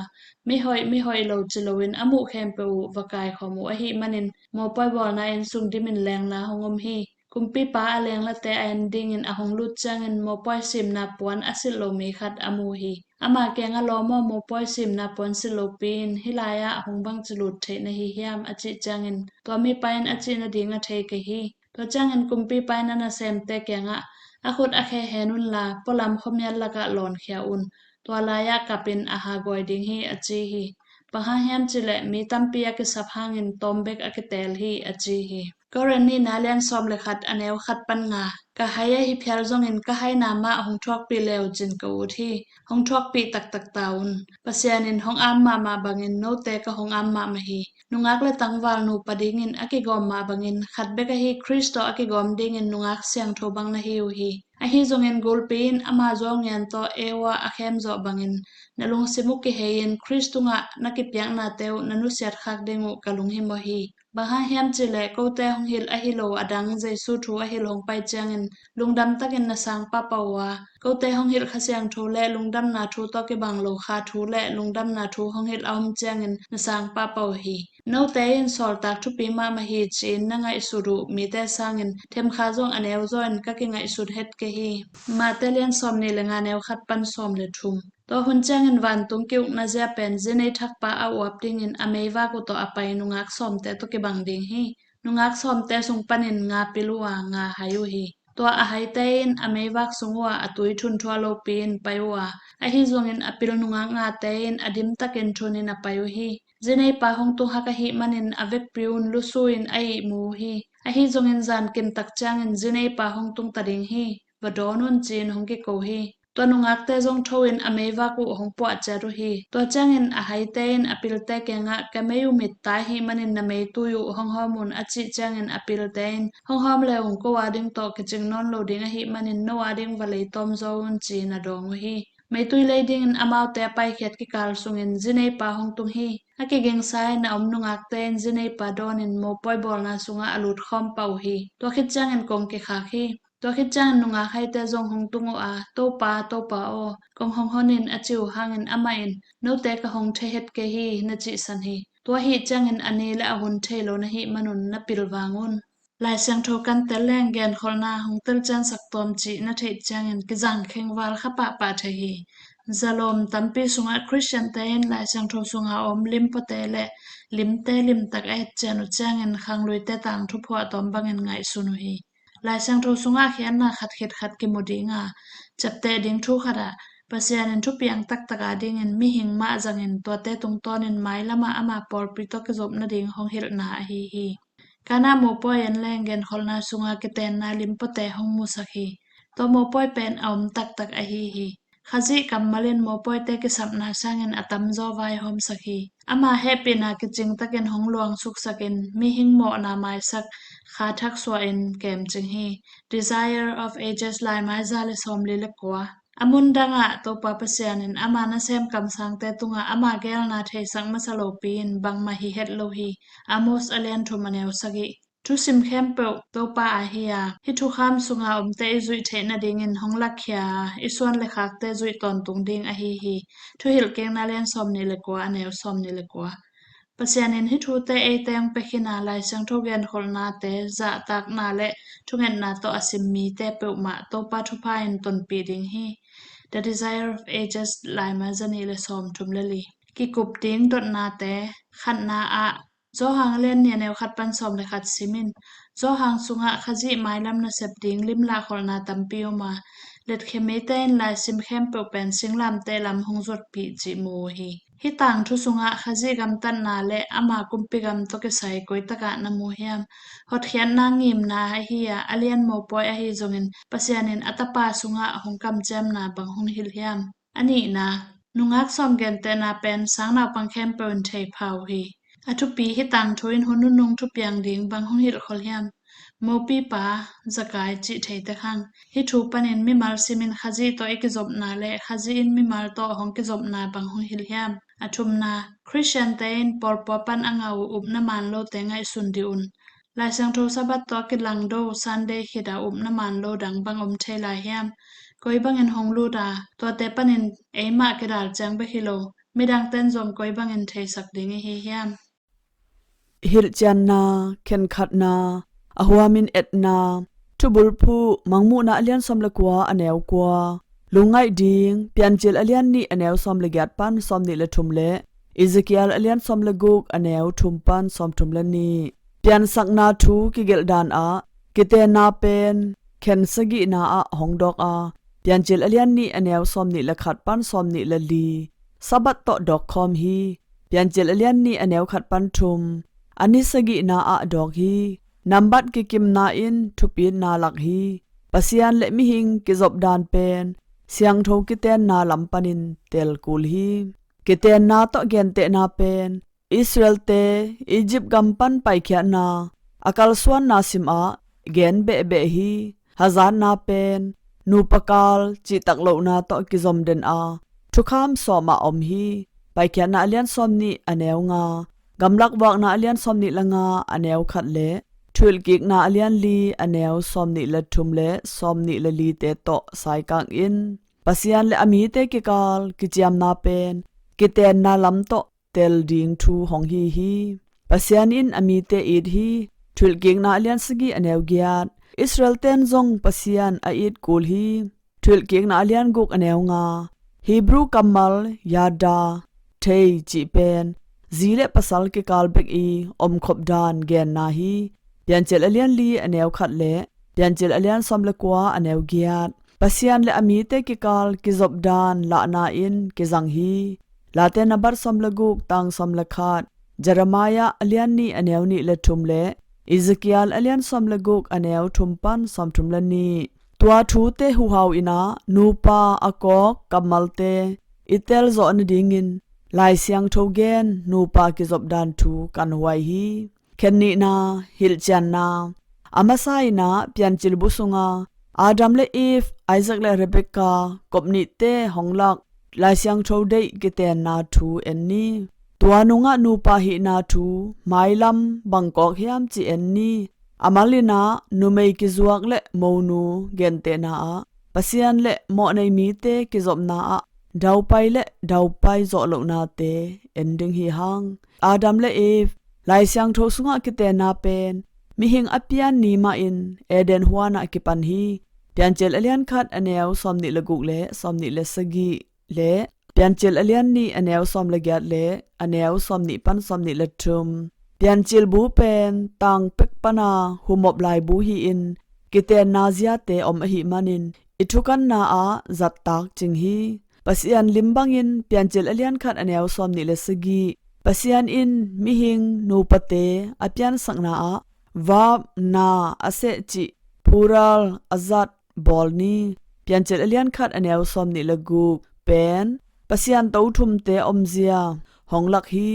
mihoih mihoih lo ci loin a muh khempeuh uh va kaikhawm uh ahih manin, mopawi bawlna inn sung dimin lengla hong om hi. Kumpipa a lenglate a en dingin a hong lut ciangin mopawi simna puan a silh lo mi khat a mu hi. Ama kiangah, Lawm aw, mopawi simna puan silh lopi in hih lai-ah hong bangci lut theih na hi hiam? a cih ciangin, tua mipa in a cih nading a thei kei hi. Tua ciangin kumpipa in a nasemte kiangah, A khut a khe hen unla, pualam khuamial lakah lawnkhia un. Tua lai-ah kapin a hagawi ding hi, a ci hi. Bang hang hiam cihleh mi tampi a kisap hangin tawm bek a kiteel hi, a ci hi. Korin nihna lian sawm le khat, a neu khat pan nga. Ka hai ahi phial zongin ka haina mah hong thuakpih le uh cin ka ut hi. Hong thuakpih taktak ta un. Pasian in hong am mahmah bangin note ka hong am mahmah hi. Nungak le tangval nupa dingin a kigawm mah bangin, khat bek ahi Khrist tawh a kigawm dingin nungak siangtho bang na hi uh hi. Ahi zongin gulpi in ama zuaungian tawh Eva a khemzawh bangin, na lungsim uh kihei-in Khrist tungah na kipiaknate uh na nusiat khak ding uh ka lunghimawh hi. Bang hang hiam cihleh kote hong hilh ahi lo a dang Jesu thu a hilh hong pai ciangin, lungdam takin na sang pahpah uh a, kote hong hilh Kha Siangtho le lungdamna thu tawh kibang lo kha thu le lungdamna thu hong hilh a om ciangin na sang pahpah uh hi. Note in sawltak thupi mahmah hi, ci-in na ngaihsut uh mite sangin themkha zong a neu zawin ka kingaihsut het kei hi. Mate lian sawm nih le nga, neu khat pan sawm le thum. Tua hun ciangin vantung ki-ukna zia pen zinei thakpa a uap dingin a meivak uh tawh a pai nungak sawmte tawh kibang ding hi. Nungak sawmte sung panin nga pil uh a, nga hai uh hi. Tua a haite in a meivak sung uh a a tui thunthua lopi in pai uh a, ahi zongin a pil nungak ngate in a dimtakin thunin a pai uh hi. Zineipa hong tung hak ahih manin a vekpi un lusu in a ihmu uh hi. Ahi zongin zankim tak ciangin, Zineipa hong tung ta ding hi, va dawn un, ci-in hong kiko hi. Tua nungakte zong tho in a meivak uh hong puah ciat uh hi. Tua ciangin a haite in a pilte kiangah, Ka mei uh mit ta ahih manin na meitui uh hong hawm un, a cih ciangin a pilte in, Hong hawm le ung, ko a ding tawh kicing nawn lo ding ahih manin no a ding va leitawm zaw un, ci-in a dawng uh hi. Meitui lei dingin amaute a paikhiat kikal sungin zineipa hong tung hi. A kigingsa in a om nungakte in zineipa dawnin mopawi bawlna sungah a lutkhawm pah uh hi. Tua khit ciangin kong kikhak hi. Tua khit ciangin nungak haite zong hong tung uh a, Topa, Topa aw, kong hong honin, a ci uh hangin amah in, Note ka hong thei het kei hi, na cihsan hi. Tua ahih ciangin a ni le a hun thei lo na hih manun na pilvang un. Lai Siangtho kan tel leng genkholhna hong telciansak tawm cih na theih ciangin kizang khengval kha pahpah thei hi. Zalom tampi sungah Khristiante in Lai Siangtho sunga om limpawte le limte limtak a etcian uh ciangin khangluite tangthu phuahtawm bangin ngaihsun uh hi. Lai Siangtho sungah khiatna khat khit khat kimu dinga, ciapteh ding thu khatah Pasian in thupiang taktak a dingin mihing mah zangin tuate tungtawnin mailamah ama pawlpi tawh kizop nading hong hilhna ahi hi. Kana mopawi en leng genkholhna sunga kitenna limpawte hong musak hi. Tua mopawi pen a om taktak ahi hi. Khazih kammal in mopawite kisapna sangin a tamzaw vaihawmsak hi. Ama hehpihna kicing takin hong luangsuksakin mihing mawhna maisak kha thak suahin kemcing hi. Desire of Ages, laimai za le sawmli le kua. A mun dangah Topa Pasian in ama nasem kamsangte tungah ama geelna theisak masa lopi in bangmah hi het lo hi. Amos a lian thum a neu sagih. Thusim khempeuh Topa aa hi a, hih thukham sunga omte i zuih theih nadingin hong lakhia a, i suan le khakte zuih tawntung ding ahi hi. Thuhilhkikna lian sawmnih le kua, a neu sawmnih le kua. Pasian in hih thute eite hong pia khin a, Lai Siangtho genkholhnate, zahtakna le thungetna tawh a sim mite peuhmah Topa thupha in tonpih ding hi. The Desire of Ages, laimai zanih le sawmthum le li. Kikup ding dotnate, khatna ah, Johan lian nih a neu khat pan sawm le khat sim in. Johan sungah Khazih mailam nasep ding limlah kholhna tampi om a, Letkhia mite in laisim khempeuh pen singlamteh lam hong zuatpih cih mu uh hi. Hih tangthu sungah Khazih gamtatna le ama kumpi gam tawh kisai koi takah na mu hiam? Hotkhiatna ngimna ahi a, a lian mopawi ahi zongin Pasian in a tapa sungah hong kamciamna bang hong hilh hiam? A nihna, nungak sawm gentehna pen sang naupang khempeuh in thei pha uh hi. A thupi, hih tangthu in hun nunung thupiang ding bang hong hilhkhol hiam? Mopipa, Zakai cih thei tek hang. Hih thu panin mimal simin Khazih tawh i kizopna le Khazih in mimal tawh hong kizopna bang hong hilh hiam? A thumna, Khristiante in pawlpua pan a ngah uh upna maan lote ngaihsun dih un. Laisiangtho Sabbath tawh a kilangdo Sunday khit a upna maan lo dang bang om thei lai hiam? Koi bangin hong lut a, tuate panin eimah kidal ciang bek hi lo, midangten zong koi bangin theisak ding i hi hiam? Hilhcianna, khenkhatna, a huamin etna, Thubulphuh, Mangmuhna a lian sawm le kua a neu kua. Lungngaih ding, Piancil a lian nih a neu sawm le giat pan sawm nih le thum le Ezekiel a lian sawm le guk a neu thum pan sawm thum le nih. Piansakna thu kigelh dan ah, kitenna pen khen sagihna ah hong dawk a, Piancil a lian nih a neu sawm nih le khat pan sawm nih le li. Sabbath tawh dawk khawm hi. Piancil a lian nih a neu khat pan thum, a ni sagihna ah dawk hi. Nambat kikimna in thupitna lak hi. Pasian le mihing kizop dan pen siangtho kitenna lam panin tel kul hi. Kitenna tawh gentehna pen Israelte Egypt gam pan paikhiatna a kalsuanna sim ah gen behbeh hi. Hazatna pen nupa kal cihtak lohna tawh kizom den a, thukham sawm ah om hi. Paikhiatna a lian sawm nih a neu nga, Gamlak Vuakna a lian sawm nih le nga a neu khat le Thuhilhkikna a lian li a neu sawm nih le thum le sawm nih le lite tawh saikang in, Pasian le a mite kikal kiciamna pen kitenna lam tawh tel ding thu hong hi hi. Pasian in a mite it hi. Thuhilhkikna a lian sagih a neu giat, Israel ten zong Pasian a it kul hi. Thuhilhkikna a lian guk a neu nga, Hebrew kammal yada, thei cih pen zi le pasal kikal bek i omkhop dan genna hi. Piancil a lian li a neu khat le Piancil a lian sawm le kua a neu giat, Pasian le a mite kikal kizop dan lahna in kizang hi. Late nambat sawm le guk tang sawm le khat, Jeremiah a lian nih a neu nih le thum le Ezekiel a lian sawm le guk a neu thum pan sawm thum le nih. Tua thute huhau in ah nupa a kawk kammalte i tel zawh nadingin Lai Siangtho gen nupa kizop dan thu kan huai hi. Khen nihna, hilhcianna. A masa in ah Piancil bu sunga Adam le Eve, Isaac le Rebekah, kop nihte hong lak, Lai Siangtho deih kitenna thu en ni. Tua nungah nupa hihna thu mailam bangkawk hiam ci en ni. A mal in ah numei kizuak le monu gentehna ah Pasian le mawhnei mite kizopna ah daupai le daupai zawh lohnate en ding hi hang. Adam le Eve, Lai Siangtho sungah kitenna pen mihing a pian ni mahin Eden huan ah kipan hi. Piancil a lian khat a neu sawm nih le guk le sawm nih le sagih le Piancil a lian nih a neu sawm le giat le a neu sawm nih pan sawm nih le thum. Piancil bu pen tang pek pana humop lai bu hi-in kitenna ziate om ahih manin i thukanna ah zattak cing hi. Pasian lim bangin Piancil a lian khat a neu sawm nih le sagih, Pasian in mihing nupate a piansakna ah verb na a seh cih plural a zat bawl ni. Piancil a lian khat a neu sawm nih le guk pen Pasian to thumte omzia hong lak hi.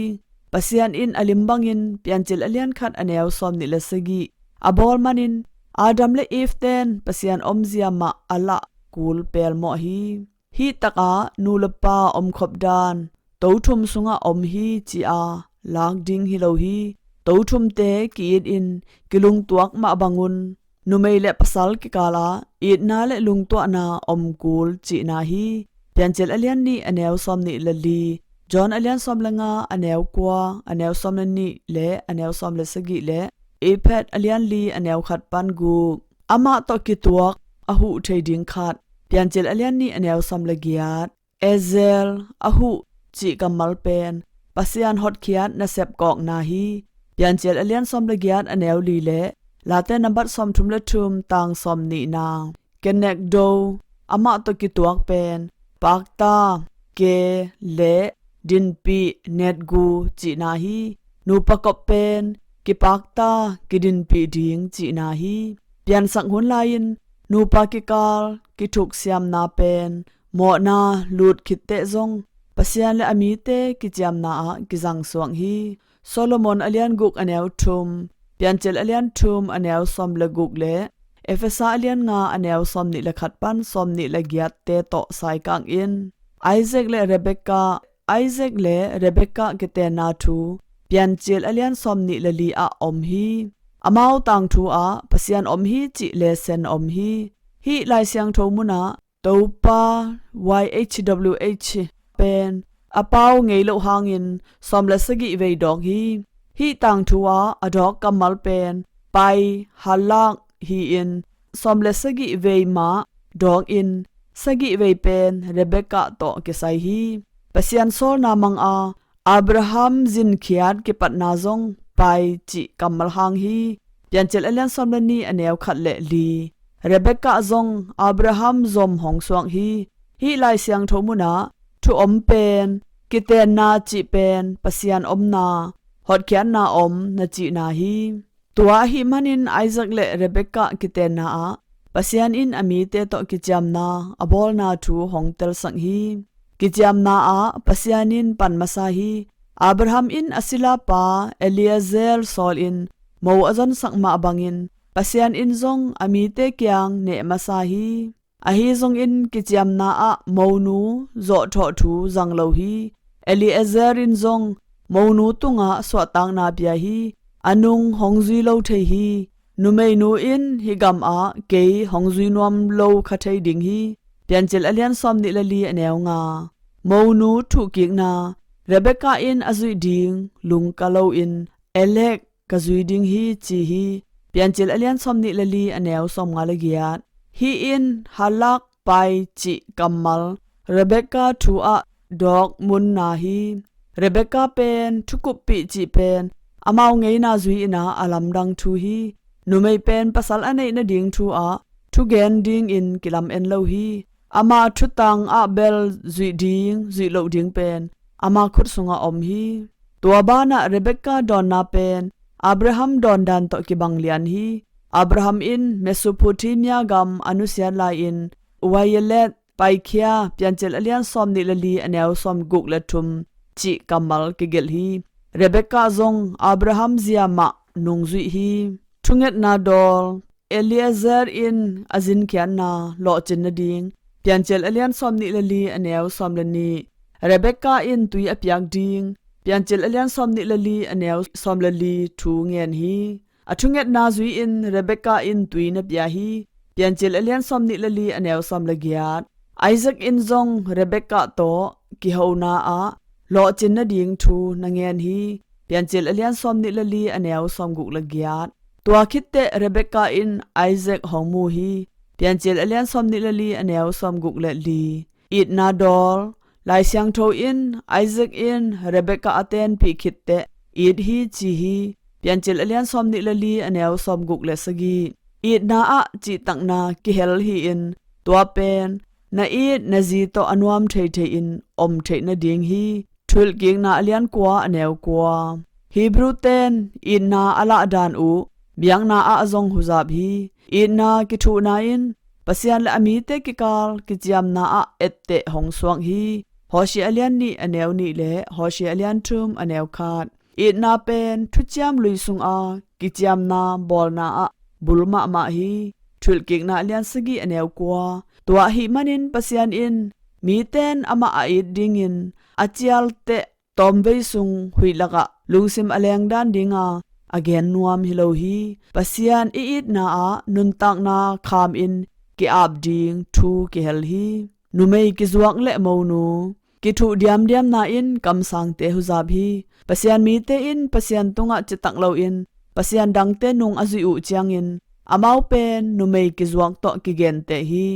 Pasian in a lim bangin Piancil a lian khat a neu sawm nih le sagih a bawl manin Adam le Eve ten Pasian omzia mah a lah kul pelmawh hi. Hih takah nu le pa omkhop dan to thum sungah om hi ci-a lak ding hi lo hi. To thumte ki-it in kilungtuak mah bangun numei le pasal kikalah itna le lungtuahna om kul cihna hi. Piancil a lian nih a neu sawm nih le li, John a lian sawm le nga a neu kua, a neu sawm le nih le a neu sawm le sagih le Ephet a lian li a neu khat pan guk. Amah tawh kituak a huh thei ding khat. Piancil a lian nih a neu sawm le giat. Ezel a huh cih kammal pen Pasian hotkhiat nasep kawkna hi. Piancil a lian sawm le giat a neu li le Late nambat sawm thum le thum tang sawm nihna. Kenekdo, amah tawh kituak pen pakta, ke, le, dinpih, netgu cihna hi. Nupa kop pen kipakta, kidinpih ding cihna hi. Piansak hun lai-in nupa kikal kithuksiamna pen mawhna lut khitteh zong Pasian le a mite kiciamna ah kizangsuak hi. Solomon a lian guk a neu thum, Piancil a lian thum a neu sawm le guk le Efesa a lian nga a neu sawm nih le khat pan sawm nih le giatte tawh saikang in. Isaac le Rebekah, Isaac le Rebekah kitenna thu Piancil a lian sawm nih le li ah om hi. Amau tangthu ah Pasian om hi cih lesen om hi. Hih Lai Siangtho munah Topa Y H W H pen a pau ngei loh hangin sawm le sagih vei dawk hi. Hih tangthu ah a dawk kammal pen pai, halak hi-in sawm le sagih vei mah dawkin sagih vei pen Rebekah tawh kisai hi. Pasian sawlna mang a Abraham zinkhiat kipatna zong pai cih kammal hang hi. Piancil a lian sawm le nih a neu khat le li. Rebekah zong Abraham zom hong suak hi. Hih Lai Siangtho munah thu om pen kitenna cih pen Pasian omna, hotkhiatna om na cihna hi. Tua ahih manin Isaac le Rebekah kitenna ah Pasian in a mite tawh kiciamna a bawlna thu hong telsak hi. Kiciamna ah Pasian in pan masa hi. Abraham in a silapa Eliezer sawlin mo a zonsak mah bangin Pasian in zong a mite kiang neh masa hi. Ahi zongin kiciamna ah monu zawhthawh thu zang lo hi. Eliezer in zong monu tungah suahtakna pia hi. A nung hong zui lo thei hi. Numeinu in hih gamah kei hong zui nuam lo kha thei ding hi. Piancil a lian sawm nih le li a neu nga. Monu thuhkikna, Rebekah in a zuih ding lungka loin Elek ka zui ding hi ci hi. Piancil a lian sawm nih le li a neu sawm nga le giat. Hih in halak pai cih kammal Rebekah thu ah dawk munna hi. Rebekah pen thukuppih cih pen amau ngeina zui-in ah a lamdang thu hi. Numei pen pasal a neih nading thu ah thugen dingin kilam en lo hi. Ama thutang ah bel zuih ding zuih loh ding pen ama khut sungah om hi. Tua banah Rebekah dawnna pen Abraham dawndan tawh kibang lian hi. Abraham in Mesopotamia gam a nusiat lai-in Uayelet paikhia, Piancil a lian sawm nih le li a neu sawm guk le thum cih kammal kigelh hi. Rebekah zong Abraham zia mah nungzuih hi. Thungetna dawl, Eliezer in a zinkhiatna lawhcin nading, Piancil a lian sawm nih le li a neu sawm le nih. Rebekah in tui a piak ding, Piancil a lian sawm nih le li a neu sawm le li thu ngen hi. A thungetna zui-in Rebekah in tui na pia hi. Piancil a lian sawm nih le li a neu sawm le giat. Isaac in zong Rebekah tawh kihona ah lawhcin nading thu na ngen hi. Piancil a lian sawm nih le li a neu sawm guk le giat. Tua khitteh Rebekah in Isaac hong mu hi. Piancil a lian sawm nih le li a neu sawm guk le li. Itna dawl, Lai Siangtho in Isaac in Rebekah a tenpih khitteh it hi ci hi. Piancil a lian sawm nih le li a neu sawm guk le sagih. Itna ah cihtakna kihel hi-in tua pen na it na zi tawh a nuam theithei in om theih nading hi. Thuhilhkikna a lian kua a neu kua. Hebru ten itna a lahdan uh biakna ah a zong huzap hi. Itna kithuhna in Pasian le a mite kikal kiciamna ah etteh hong suak hi. Hosea a lian nih a neu nih le Hosea a lian thum a neu khat. Itna pen thuciam lui sunga kiciamna bawlna ah bul mahmah hi. Thuhilhkikna a lian sagih a neu kua. Tua ahih manin Pasian in miten amah a it dingin a cialteh tawmvei sung huih lakah lungsim a lengdan dinga a gen nuam hi lo hi. Pasian i itna ah nuntakna khamin ki-ap ding thu kihel hi. Numei kizuak le monu kithuh diamdiamna in kamsangte huzap hi. Pasian mite in Pasian tungah citak loin Pasian dangte nung a zuih uh ciangin amau pen numei kizuak tawh kigenteh hi.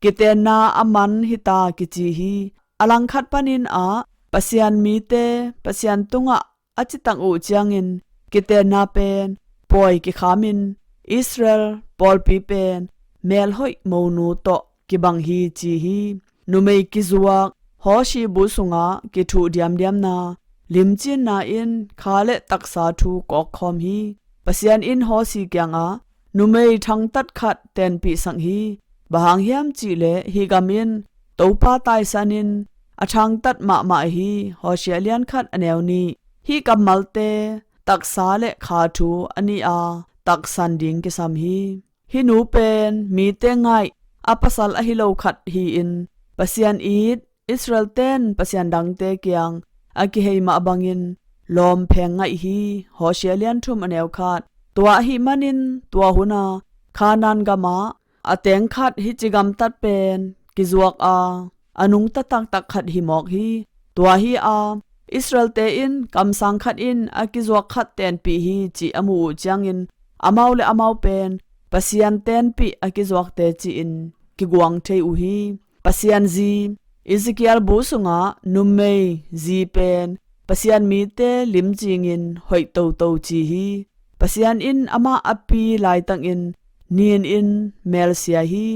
Kitenna a man hita kici hi. A langkhat panin ah Pasian mite Pasian tungah a citak uh ciangin kitenna pen pawi kikhamin Israel pawlpi pen melhoih monu tawh kibang hi ci hi. Numei kizuak Hosea bu sungah kithuh diamdiamna, limcinna in kha le taksa thu kawkkhawm hi. Pasian in Hosea kiangah numei thangtat khat tenpihsak hi. Bang hang hiam cihleh hih gam in Topa taisan in a thangtat mahmah hi. Hosea lian khat a neu nih. Hih kammalte taksa le kha thu a nih a taksan ding kisam hi. Hih nu pen mite ngaih a pasal ahi lo khat hi-in Pasian it Israel ten pasian dangte kiang a kihei mah bangin lawm pheng ngaih hi. Hosea lian thum a neu khat. Tua ahih manin tua hun a Kanaan gamah a teng khat hih ci gamtat pen kizuak a a nungta taktak khat hi mawk hi. Tua hi a Israel te in kamsang khat in a kizuak khat tenpih hi cih a muh uh ciangin amau le amau pen Pasian tenpih a kizuakte ci-in kiguang thei uh hi. Pasian zi Ezekiel bu sungah numei zi pen Pasian mite limcingin hoih toto ci hi. Pasian in amah a pi laitangin nin in melsia hi.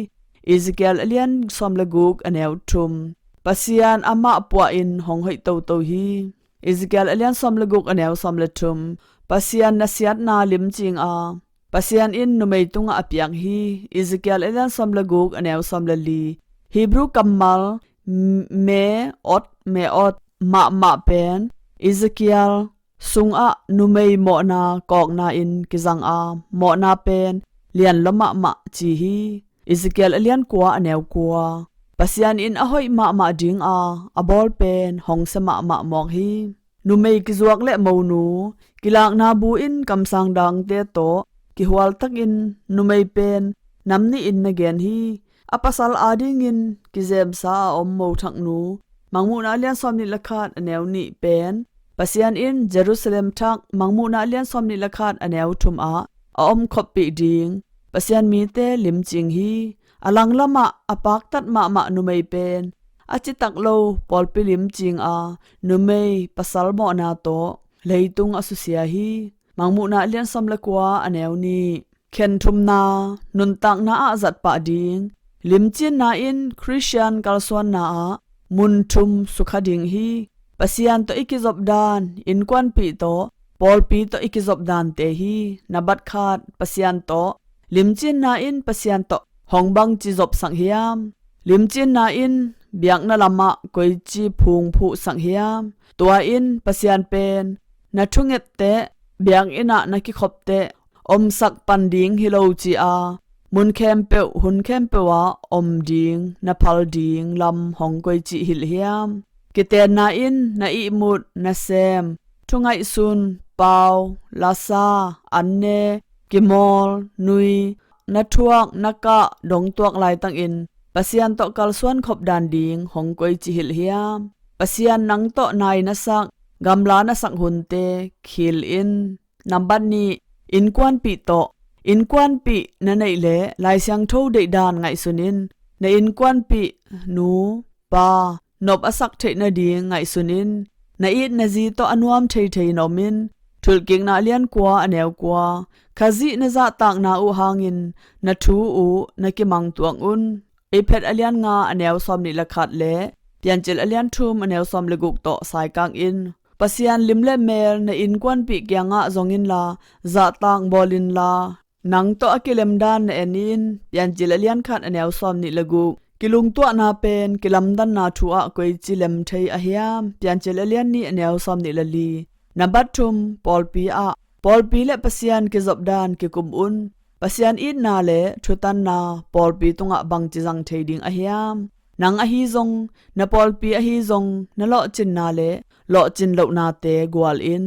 Ezekiel a lian sawm le guk a neu thum. Pasian amah puahin hong hoih toto hi. Ezekiel a lian sawm le guk a neu sawm le thum. Pasian nasiatna limcing a Pasian in numei tungah a piak hi. Ezekiel a lian sawm le guk a neu sawm le li. Hebrew kammal m-, me ot, me ot mahmah pen Ezekiel sungah numei mawhna kawkna in kizang a mawhna pen lianlaw mahmah ci hi. Ezekiel a lian kua a neu kua. Pasian in a hoih mahmah ding a a bawl pen hong sia mahmah mawk hi. Numei kizuak le monu kilakna bu in kamsang dangte tawh kihual takin numei pen nam nih in na gen hi. A pasal adingin kizemsa a om mothak nu Mangmuhna a lian sawm nih le khat a neu nih pen Pasian in Jerusalem thak Mangmuhna a lian sawm nih le khat a neu thum ah a om khoppih ding Pasian mite limcing hi. A langlamah a paktat mahmah numei pen a citak lo pawlpi limcing a numei pasal mawhna tawh leitung a susia hi. Mangmuhna a lian sawm le kua a neu nih. Khen thumna, nuntakna ah zatpah ding. Limcinna in Khristian kalsuanna ah mun thum sukha ding hi. Pasian tawh i kizop dan, innkuanpih tawh, pawlpi tawh i kizop dante hi. Nabat khat, Pasian tawh. Limcinna in Pasian tawh hong bangci zopsak hiam? Limcinna in biakna lamah koici phungphuhsak hiam? Tua in Pasian pen na thungetteh, biakinn ah na kikhoppih omsak pan ding hi lo ci a, mun khempeuh, hun khempeuh ah om ding, na phal ding lam hong koici hilh hiam? Kitenna in na ihmut, na sem, thu ngaihsun, pau, lasa, anne, kimawl, nui, na thuak, na kah, dongtuak laitangin Pasian tawh kalsuan khop dan ding hong koici hilh hiam? Pasian nang tawh nai na sak, gamla na sak hunte khil in. Nambat nih, innkuanpih tawh. Innkuanpih na neih leh Lai Siangtho deihdan ngaihsun in. Na innkuanpih nu, pa nop a sak theih nading ngaihsun in. Na it na zi tawh a nuam theithei na om in. Thulkikna a lian kua a neu kua. Khazih na zahtakna uh hangin na thu uh na kimangtuak un. Efesa a lian nga a neu sawm nih le khat le Piancil a lian thum a neu sawm le guk tawh saikak in. Pasian lim le mel na innkuanpih kiangah zong inla, zahtak bawl inla, nang tawh a kilemdan na en in. Piancil a lian khat a neu sawm nih le guk. Kilungtuahna pen kilamdanna thu ah koici lem thei a hiam? Piancil a lian nih a neu sawm nih le li. Nambat thum, pawlpi ah. Pawlpi le Pasian kizopdan kikum un. Pasian itna le thutanna pawlpi tungah bangci zang thei ding a hiam? Nang ahi zong, na pawlpi ahi zong, na lawhcinna le lawhcin lohnate gual in.